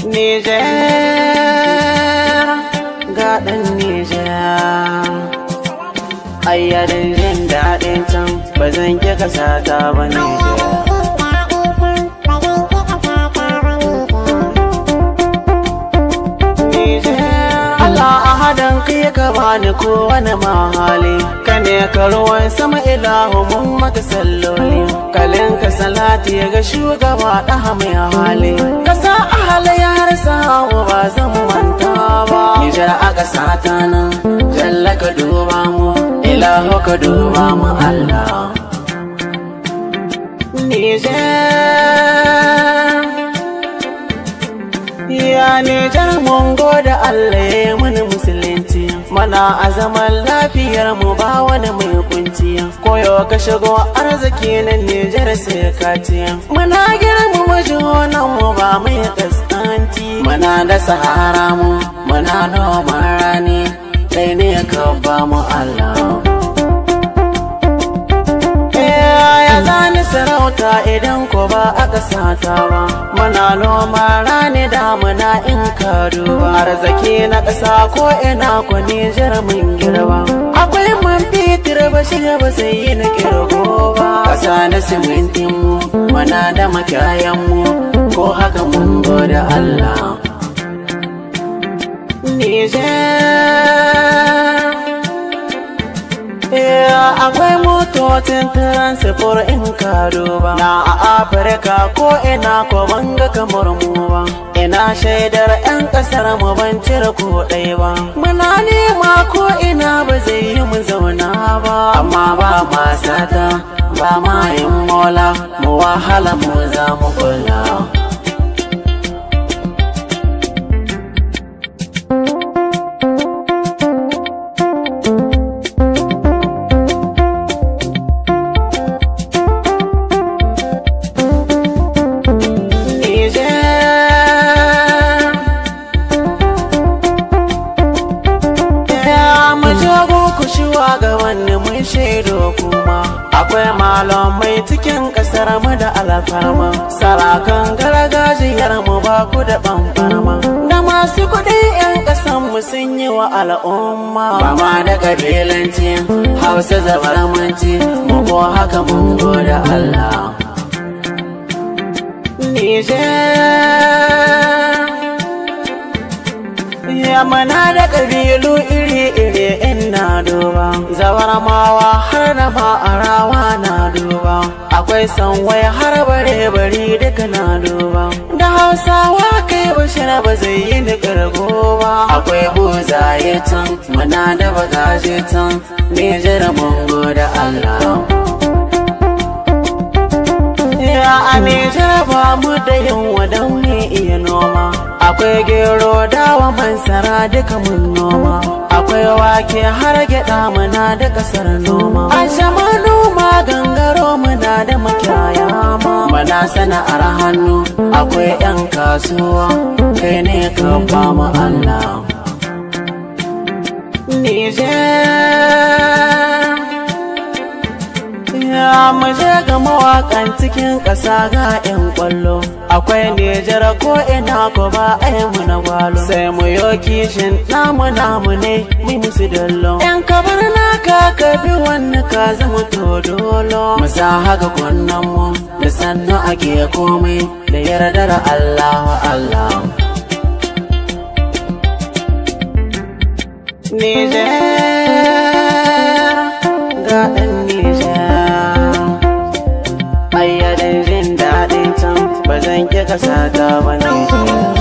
Niger, ga ɗan Niger. Ayyadin jin daɗin can ba zan ƙi ƙasata ba Niger. Allah a hadan kai ka bani kowane mahali, ka ne ka ruwan sama ilahu mun maka salloli, kalin ka salati ga shugaba ɗaha mai hali, ka sa ahalai har samu ba zan manta ba. Nijar a ƙasa ta nan, jalla ka duba mu, ilahu ka duba mu Allah. Nijar, ya Nijar mun gode Allah ya muni musulunci, mana a zaman lafiyar mu ba wani mai kunci, koyo ka shigo arziki na Nijar sai ka ci, muna girmama junan mu ba mai kaskanci, muna da sahara mu muna noman rani, kai ne ka ba mu Allah. Ya zani sarauta idan ko ba a ƙasata ba, muna noma rani damuna in ka duba, arziki na ƙasa ko ina ko Nijar mun girba, akwai man fetur ba shiga ba sai yi na kirgo ba, ƙasa na simintin mu muna da makayan mu, ko haka mun gode Allah. Nijar, akwai motocin transport in ka duba, na a Afirka ko ina ko banga kamar mu ba, ina shaidar 'yan kasar mu ban cire ko ɗaya ba, muna nema ko ina ba zai yi mu zauna ba, amma ba ma sata ba ma yin mola, mu wahala mu za mu kula. Gabanni mun shaido kuma akwai malamai cikin kasar mu da alfarma, sarakan gargajiyar mu ba ku da bambarma, da masu kuɗi 'yan ƙasan mu sun yi wa al'umma, ba ma da ƙabilanci Hausa zabarmanci mu ko haka mun gode Allah. Nijar, ya mana da ƙabilu iri-iri ina duba, zabarmawa har da ma'arawa na duba, akwai sanwai har bare-bari duka na duba, da Hausawa kai bashir ba zai yi ni ƙirgo ba, akwai buzaye can muna da bagaje can, Nijar mun gode Allah. Ya a Nijar ba mu da yin wadan mu iya noma, akwai gero dawa mansara duka mun noma, akwai wake har gyaɗa muna da ƙasar noma, a shama noma gangaro muna da makiyaya ma, muna sana'ar hannu akwai 'yan kasuwa, kai ne ka ba mu Allah. Nijar, ya mu je ga mawaƙan cikin ƙasa ga 'yan ƙwallo, akwai Nijar ko ina ko ba ai mu na gwalo, sai mu yo kishin namu namu ne mu musu dallo, yan kabar naka ka bi wani ka zama to dolo, mu sa haka kunnen mu da sannu ake komai da yardar Allah wa Allah. Nijar, ga ɗan Nijar, ayyadin jin daɗin can ba zan ƙi ƙasata ba Nijar.